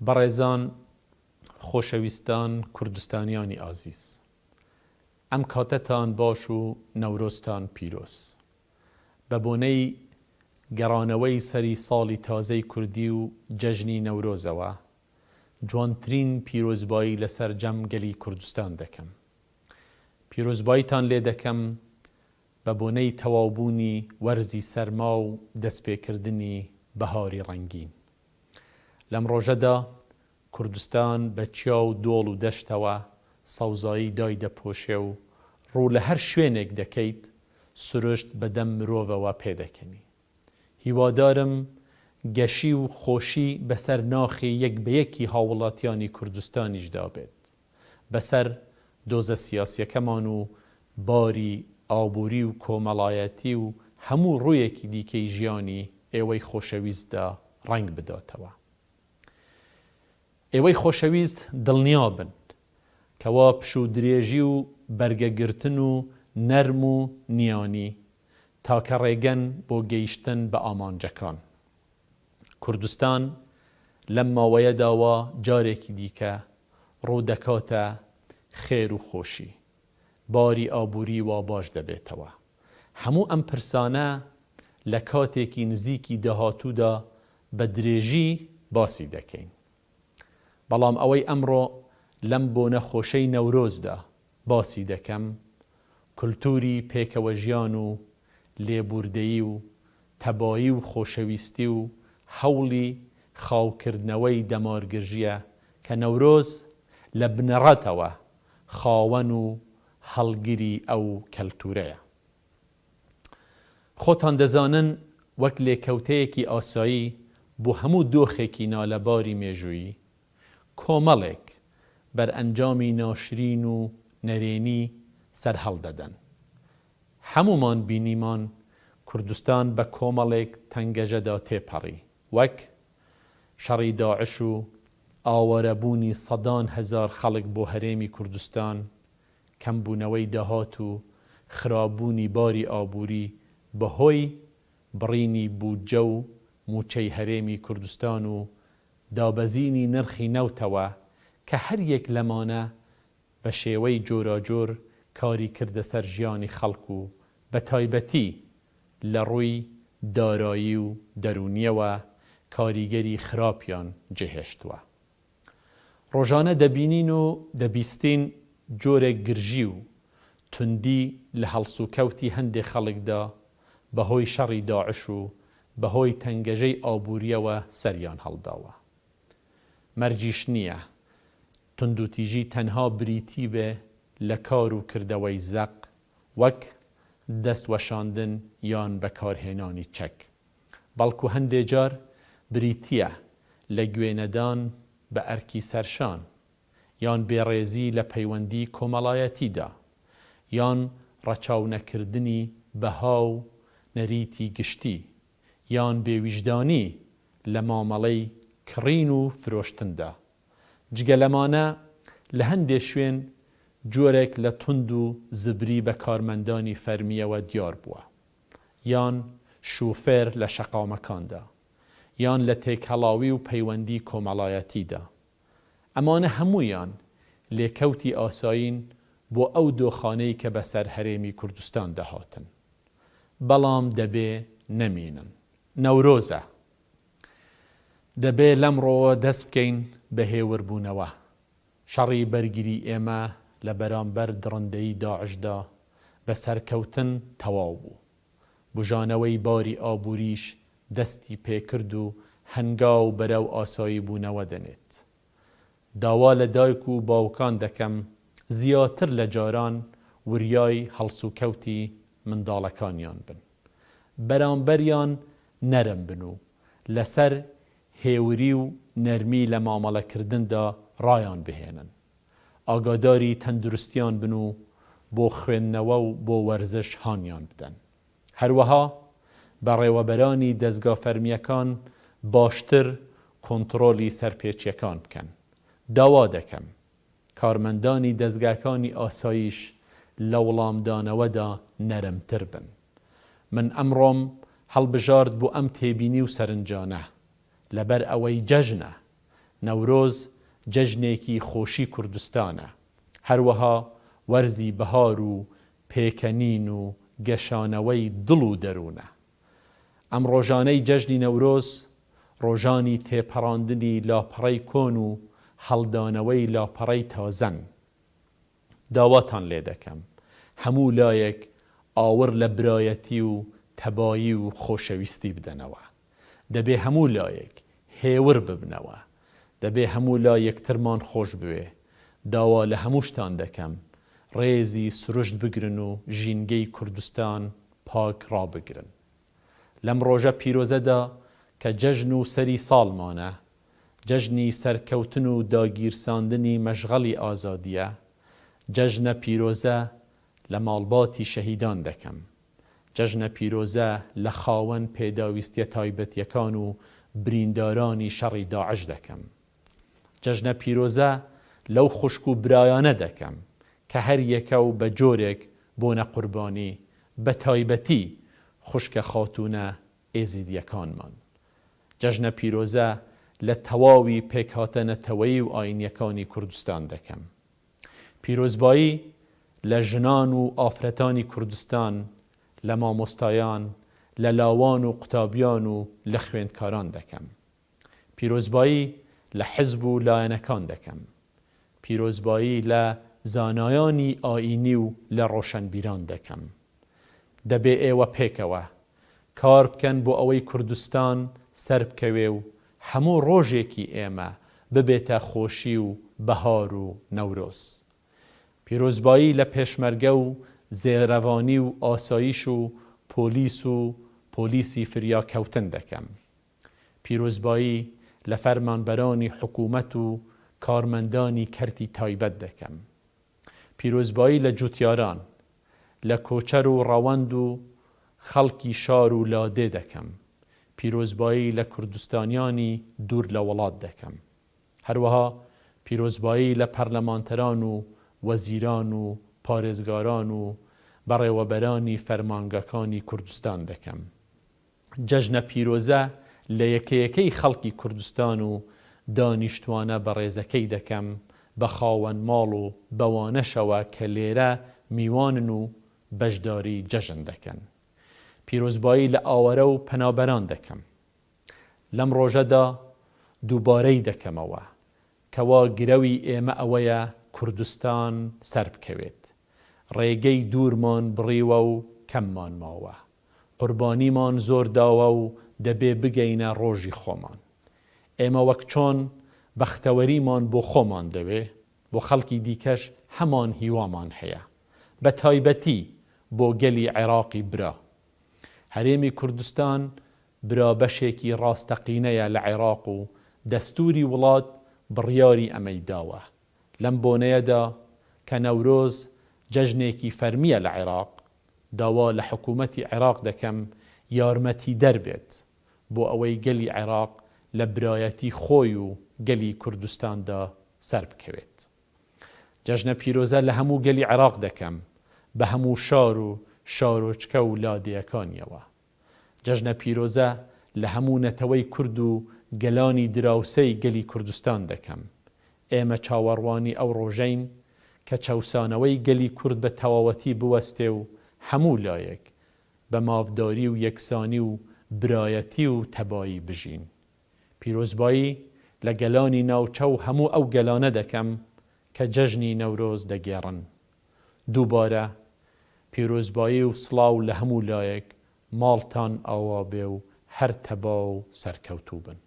بەڕێزان، خۆشەویستان، کوردستانیانی ئازیز. ئەم کاتەتان باش و نەورۆزتان پیرۆز. بە بۆنەی گەڕانەوەی سەری ساڵی تازەی کوردی و جەژنی نەورۆزەوە، جوانترین پیرۆزبایی لە سەرجەم گەلی کوردستان دەکەم. پیرۆزباییتان لێ دەکەم بە بۆنەی تەواوبوونی وەرزی سەرما و دەستپێکردنی بەهاری ڕەنگین. لەم ڕۆژەدا کوردستان بە چیا و دۆڵ و دەشتەوە سەوزایی دایدەپۆشێ و ڕوو لە هەر شوێنێک دەکەیت سروشت بە دەم مرۆڤەوە پێدەکەنی. هیوادارم گەشی و خۆشی بەسەر ناخی یەک بە یەکی هاووڵاتیانی کوردستانیشدا بێت. بەسەر دۆزە سیاسیەکەمان و باری ئابووری و کۆمەڵایەتی و هەموو ڕوویەکی دیکەی ژیانی ئێوەی خۆشەویستدا ڕەنگ بداتەوە. ئێوەی خۆشەویست دڵنیا بن کەوا پشوودرێژی و بەرگەگرتن و نەرم و نیانی تاکە ڕێگەن بۆ گەیشتن بە ئامانجەکان. کوردستان لەم ماوەیەدا وا جارێکی دیکە ڕوو دەکاتە خێر و خۆشی. باری ئابووری وا باش دەبێتەوە. هەموو ئەم پرسانە لە کاتێکی نزیکی داهاتوودا بە درێژی باسی دەکەین. بەڵام ئەوەی ئەمڕۆ لەم بۆنە خۆشەی نەورۆزدا باسی دەکەم، کولتووری پێکەوەژیان و لێبووردەیی و تەبایی و خۆشەویستی و هەوڵی خاوکردنەوەی دەمارگرژییە کە نەورۆز لە بنەڕەتەوە خاوەن و هەڵگری ئەو کەلتوورەیە. خۆتان دەزانن وەک لێکەوتەیەکی ئاسایی بۆ هەموو دۆخێکی نالەباری مێژوویی، کۆمەڵێک بەرئەنجامی ناشرین و نەرێنی سەرهەڵدەدەن. هەموومان بینیمان کوردستان بە کۆمەڵێک تەنگەژەدا تێپەڕی، وەک، شەڕی داعش و ئاوارەبوونی سەدان هەزار خەڵک بۆ هەرێمی کوردستان، کەمبوونەوەی داهات و خراپبوونی باری ئابووری بەهۆی بڕینی بودجە و مووچەی هەرێمی کوردستان و دابەزینی نرخی نەوتەوە کە هەریەک لەمانە بە شێوەی جۆراجۆر کاری کردە سەر ژیانی خەڵک و بە تایبەتی لە ڕووی دارایی و دەروونییەوە کاریگەری خراپیان جێهێشتووە. ڕۆژانە دەبینین و دەبیستین جۆرێک گرژی و توندی لە هەڵسوکەوتی هەندێ خەڵکدا بەهۆی شەڕی داعش و بەهۆی تەنگەژەی ئابوورییەوە سەریان هەڵداوە. مەرجیش نییە توندوتیژی تەنها بریتی بێ لە کار و کردەوەی زەق وەک دەست وەشاندن یان بەکارهێنانی چەک، بەڵکو هەندێ جار بریتییە لە گوێنەدان بە ئەرکی سەرشان، یان بێڕێزی لە پەیوەندی کۆمەڵایەتیدا، یان ڕەچاونەکردنی بەها و نەریتی گشتی، یان بێویژدانی لە مامەڵەی کڕین و فرۆشتندا. جگە لەمانە لە هەندێ شوێن جۆرێک لە توند و زبری بە کارمەندانی فەرمییەوە دیار بووە، یان شوفێر لە شەقامەکاندا، یان لە تێکهەڵاوی و پەیوەندی کۆمەڵایەتیدا. ئەمانە هەموویان لێکەوتی ئاسایین بۆ ئەو دۆخانەی کە بەسەر هەرێمی کوردستاندا هاتن. بەڵام دەبێ نەمینن. نەورۆزە. دەبێ لەمڕۆوە دەست بکەین بە هێوربوونەوە. شەڕی بەرگری ئێمە لە بەرامبەر دڕندەیی داعشدا بە سەرکەوتن تەواو بوو. بوژانەوەی باری ئابووریش دەستی پێکرد و هەنگاو بەرەو ئاساییبوونەوە دەنێت. داوا لە دایک و باوکان دەکەم زیاتر لە جاران وریای هەڵسوکەوتی منداڵەکانیان بن. بەرامبەریان نەرم بن و لەسەر هێوری و نەرمی لە مامەڵەکردندا ڕایانبهێنن. ئاگاداری تەندروستیان بن و بۆ خوێندنەوە و بۆ وەرزش هانیان بدەن. هەروەها بەڕێوەبەرانی دەزگا فەرمییەکان باشتر کۆنتڕۆلی سەرپێچییەکان بکەن. داوا دەکەم کارمەندانی دەزگاکانی ئاسایش لە وڵامدانەوەدا نەرمتر بن. من ئەمڕۆم هەڵبژارد بۆ ئەم تێبینی و سەرنجانە، لەبەر ئەوەی جەژنە. نەورۆز جەژنێکی خۆشی کوردستانە، هەروەها وەرزی بەهار و پێکەنین و گەشانەوەی دڵ و دەروونە. ئەم ڕۆژانەی جەژنی نەورۆز ڕۆژانی تێپەڕاندنی لاپەڕەی کۆن و هەڵدانەوەی لاپەڕەی تازەن. داواتان لێدەکەم هەموو لایەک ئاوڕ لە برایەتی و تەبایی و خۆشەویستی بدەنەوە. دەبێ هەموو لایەک هێور ببنەوە. دەبێ هەموو لا یەکترمان خۆش بوێ. داوا لە هەمووشتان دەکەم ڕێزی سروشت بگرن و ژینگەی کوردستان پاک ڕابگرن. لەم ڕۆژە پیرۆزەدا کە جەژن و سەری ساڵمانە، جەژنی سەرکەوتن و داگیرساندنی مەشغەڵی ئازادییە، جەژنە پیرۆزە لە ماڵباتی شەهیدان دەکەم. جەژنە پیرۆزە لە خاوەن پێداویستیە تایبەتیەکان و بریندارانی شەڕی داعش دەکەم. جەژنە پیرۆزە لەو خوشک و برایانە دەکەم کە هەر یەکە و بە جۆرێک بۆنە قوربانی، بە تایبەتی خوشکە خاتوونە ئێزیدیەکانمان. جەژنە پیرۆزە لە تەواوی پێکهاتە نەتەوەیی و ئاینیەکانی کوردستان دەکەم. پیرۆزبایی لە ژنان و ئافرەتانی کوردستان، لە مامۆستایان، لە لاوان و قوتابیان و لە خوێندکاران دەکەم. پیرۆزبایی لە حزب و لایەنەکان دەکەم. پیرۆزبایی لە زانایانی ئایینی و لە ڕۆشەنبیران دەکەم. دەبێ ئێوە پێکەوە کار بکەن بۆ ئەوەی کوردستان سەربکەوێ و هەموو ڕۆژێکی ئێمە ببێتە خۆشی و بەهار و نەورۆز. پیرۆزبایی لە پێشمەرگە و زێرەڤانی و ئاسایش و پۆلیس و پۆلیسی فریاکەوتن دەکەم. پیرۆزبایی لە فەرمانبەرانی حکوومەت و کارمەندانی کەرتی تایبەت دەکەم. پیرۆزبایی لە جوتیاران، لە کۆچەر و ڕەوەند و خەڵکی شار و لادێ دەکەم. پیرۆزبایی لە کوردستانیانی دوور لە وڵات دەکەم. هەروەها پیرۆزبایی لە پەرلەمانتەران و وەزیران و پارێزگاران و بەڕێوەبەرانی فەرمانگەکانی کوردستان دەکەم. جەژنە پیرۆزە لە یەکەیەکەی خەڵکی کوردستان و دانیشتوانە بەڕێزەکەی دەکەم بە خاوەن ماڵ و بەوانەشەوە کە لێرە میوانن و بەشداری جەژن دەکەن. پیرۆزبایی لە ئاوارە و پەنابەران دەکەم. لەم ڕۆژەدا دووبارەی دەکەمەوە کەوا گرەوی ئێمە ئەوەیە کوردستان سەربکەوێت. ڕێگەی دوورمان بڕیوە و کەممان ماوە. قوربانیمان زۆر داوە و دەبێ بگەینە ڕۆژی خۆمان. ئێمە وەک چۆن بەختەوەریمان بۆ خۆمان دەوێ، بۆ خەڵکی دیکەش هەمان هیوامان هەیە. بە تایبەتی بۆ گەلی عێراقی برا. هەرێمی کوردستان برا بەشێکی ڕاستەقینەیە لە عێراق و دەستووری وڵات بڕیاری ئەمەی داوە. لەم بۆنەیەدا کە نەورۆز جەژنێکی فەرمییە لە عێراق، داوا لە حکوومەتی عێراق دەکەم یارمەتیدەر بێت بۆ ئەوەی گەلی عێراق لە برایەتی خۆی و گەلی کوردستاندا سەربکەوێت. جەژنە پیرۆزە لە هەموو گەلی عێراق دەکەم بە هەموو شار و شارۆچکە و لادێیەکانیەوە. جەژنە پیرۆزە لە هەموو نەتەوەی کورد و گەلانی دراوسێی گەلی کوردستان دەکەم. ئێمە چاوەڕوانی ئەو ڕۆژەین کە چەوسانەوەی گەلی کورد بە تەواوەتی بوەستێ و هەموو لایەک بە مافداری و یەکسانی و برایەتی و تەبایی بژین. پیرۆزبایی لە گەلانی ناوچە و هەموو ئەو گەلانە دەکەم کە جەژنی نەورۆز دەگێڕن. دووبارە پیرۆزبایی و سڵاو لە هەموو لایەک، ماڵتان ئاوا بێ و هەر تەبا و سەرکەوتوو بن.